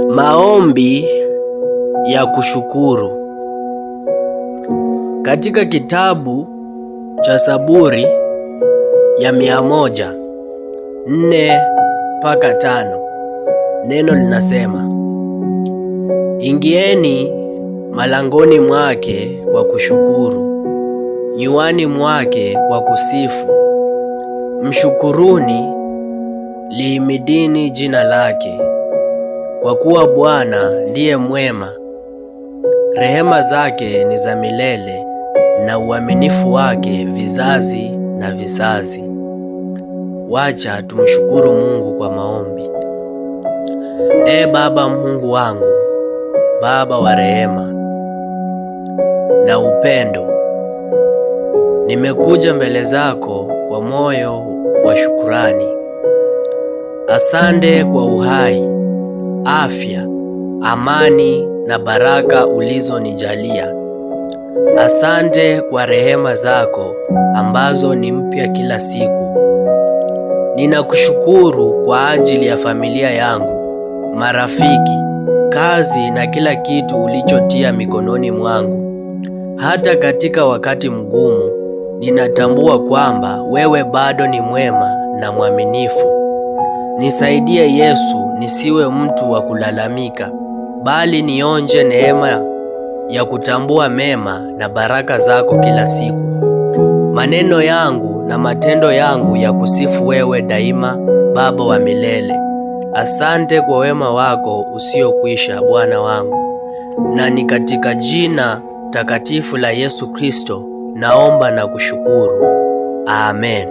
Maombi ya kushukuru. Katika kitabu cha Zaburi ya 104 mpaka 5, neno linasema, ingieni malangoni mwake kwa kushukuru, nyuani mwake kwa kusifu. Mshukuruni, lihimidini jina lake, kwa kuwa Bwana ndiye mwema, rehema zake ni za milele, na uaminifu wake vizazi na vizazi. Wacha tumshukuru Mungu kwa maombi. Ee Baba Mungu wangu, Baba wa rehema na upendo, nimekuja mbele zako kwa moyo wa shukurani. Asante kwa uhai, afya, amani na baraka ulizonijalia. Asante kwa rehema zako ambazo ni mpya kila siku. Ninakushukuru kwa ajili ya familia yangu, marafiki, kazi na kila kitu ulichotia mikononi mwangu. Hata katika wakati mgumu, ninatambua kwamba wewe bado ni mwema na mwaminifu. Nisaidie Yesu, nisiwe mtu wa kulalamika, bali nionje neema ya kutambua mema na baraka zako kila siku. Maneno yangu na matendo yangu ya kusifu wewe daima, Baba wa milele. Asante kwa wema wako usiokwisha, Bwana wangu, na ni katika jina takatifu la Yesu Kristo naomba na kushukuru. Amen.